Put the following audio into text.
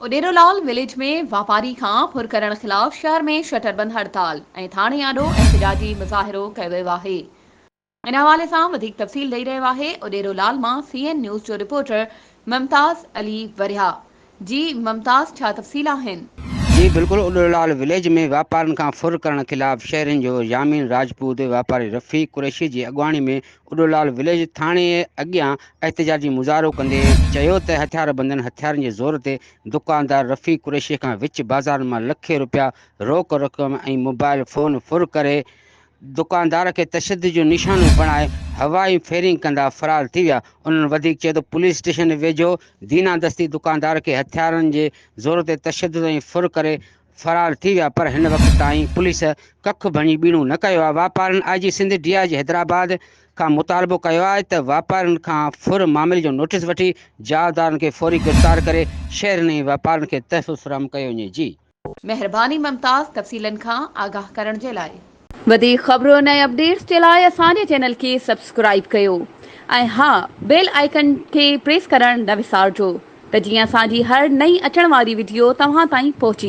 اڏيرو لال village ۾ واپاري کان ڦر ڪرڻ خلاف شهر ۾ شٽربند هڙتال ۽ ٿاڻي آڏو احتجاجي مظاهرو ڪيو ويو آهي. ان حوالي سان وڌيڪ تفصيل ڏئي رهيو آهي اڏيرو لال مان سي اين نيوز جو رپورٽر ممتاز علي ورياهه جي ممتاز ڇا تفصيل آهن. جي بلڪل اڏيرو لال وليج ۾ واپارين کان ڦر ڪرڻ خلاف شهرين جو يامين راجپوت واپاري رفيق قريشي جي اڳواڻي ۾ اڏولال وليج ٿاڻي اڳيان احتجاجي مظاهرو ڪندي چيو ته هٿياربندن هٿيارن جي زور تي دڪاندار رفيق قريشي کان وچ بازارن مان لکين رپيا روڪ رقم ۽ موبائل فون ڦر ڪري دڪاندار کي تشدد جو نشانو بڻائي هوائي فيرنگ ڪندا فرار ٿي ويا. انهن وڌيڪ چيو ته پوليس اسٽيشن ويجهو دينا دستي دڪاندار کي هٿيارن جي زور تي تشدد ۽ ڦر ڪري فرار ٿي ويا پر هن وقت تائين پوليس ڪک ڀڃي ٻيڻو نه ڪيو آهي واپارين I G Sindh D I G Hyderabad کان مطالبو ڪيو آهي ته واپارين کان ڦر معاملي جو نوٽيس وٺي جوابدارن کي فوري گرفتار ڪري شهرين ۽ واپارين کي تحفظ فراهم ڪيو وڃي جي. مهرباني ممتاز تفصيلن کان آگاهه ڪرڻ جي لاء. وڌيڪ خبرن ۽ اپڊيٽس جي لاء اسان جي چينل کي سبسڪرائيب ڪيو ۽ ها بيل آئيڪن کي پريس ڪرڻ نه وسارجو ته جيئن اسان جي هر نئين اچڻ واري وڊيو توهان تائين پهچي.